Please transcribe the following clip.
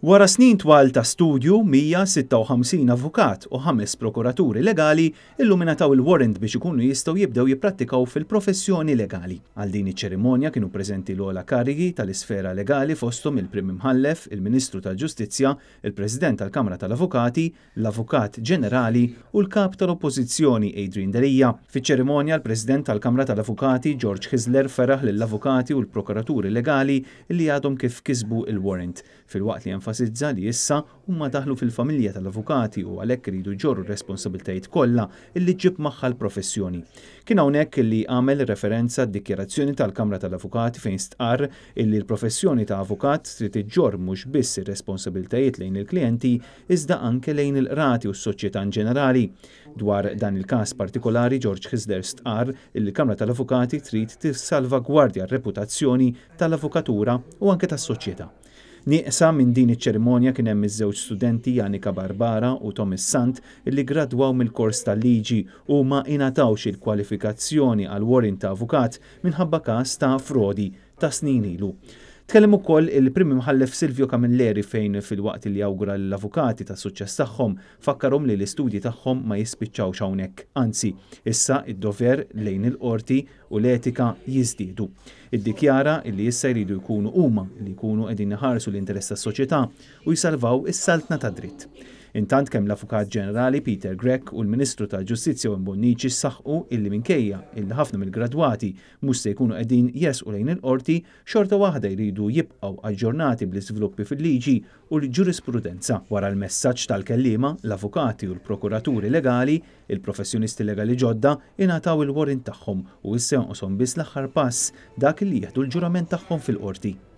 Wara snin twal ta' studju, 156 avukat u ħames prokuraturi legali illum ingħataw il-warrant biex ikunu jistgħu jibdew jipprattikaw fil-professjoni legali. Għal din iċ-ċerimonja kienu preżenti l-ogħla karigi tal-isfera legali fosthom il-Prim Imħallef, il-Ministru tal-Ġustizzja, il-President tal-Kamra tal-Avukati, l-Avukat Ġenerali u l-Kap tal-Oppożizzjoni Adrian Delia. Fiċ-ċerimonja l-President tal-Kamra tal-Avukati George Hyzler feraħ lill-avukati u l-prokuraturi legali li għadhom kif kisbu il-warrant, filwaqt li enfasizza li issa huma daħlu fil-familja tal-avukati u għalhekk iridu jġorru r-responsabbiltajiet kollha illi ġġib magħha l-professjoni. Kien hawnhekk li għamel referenza għad-dikjarazzjoni tal-Kamra tal-Avukati fejn stqarr illi l-professjoni ta' avukat trid iġġorr mhux biss ir-responsabbiltajiet lejn il-klijenti iżda anke lejn il-qrati u s-soċjetà in ġenerali. Dwar dan il-każ partikolari George Hyzler stqarr illi l-Kamra tal-Avukati trid tissalvagwardja r-reputazzjoni tal-avukatura u anke tas-soċjetà. Nieqsa minn din iċ-ċerimonja kien hemm iż-żewġ studenti Janika Barbara u Thomas Sant illi gradwaw mill-kors tal-liġi u ma ingħatawx il-kwalifikazzjoni għal warrant ta' avukat minħabba każ ta' frodi ta' snin ilu. Tkellem ukoll il-Prim Imħallef Silvio Camilleri fejn filwaqt li awgura l-avukati ta' suċċess tagħhom fakkarhom li l-istudji tagħhom ma jispiċċawx hawnhekk, anzi, issa id-dover lejn il-qorti u l-etika jiżdiedu. Iddikjara li issa jridu jkunu huma li jkunu qegħdin iħarsu l-interess tas-soċjetà u jsalvaw is-saltna tad-dritt. Intant kemm l-Avukat Ġenerali Peter Grech u l-Ministru tal-Ġustizzja Owen Bonnici saħqu illi minkejja illi ħafna mill-gradwati mhux se jkunu qegħdin jersqu lejn il-qorti, xorta waħda jridu jibqgħu aġġornati bl-iżviluppi fil-liġi u l-ġurisprudenza. Wara l-messaġġ tal-kelliema, l-avukati u l-prokuraturi legali, il-professjonisti legali ġodda ingħataw il-warrant tagħhom u issa jonqoshom biss l-aħħar pass, dak li jieħdu l-ġurament tagħhom fil-qorti.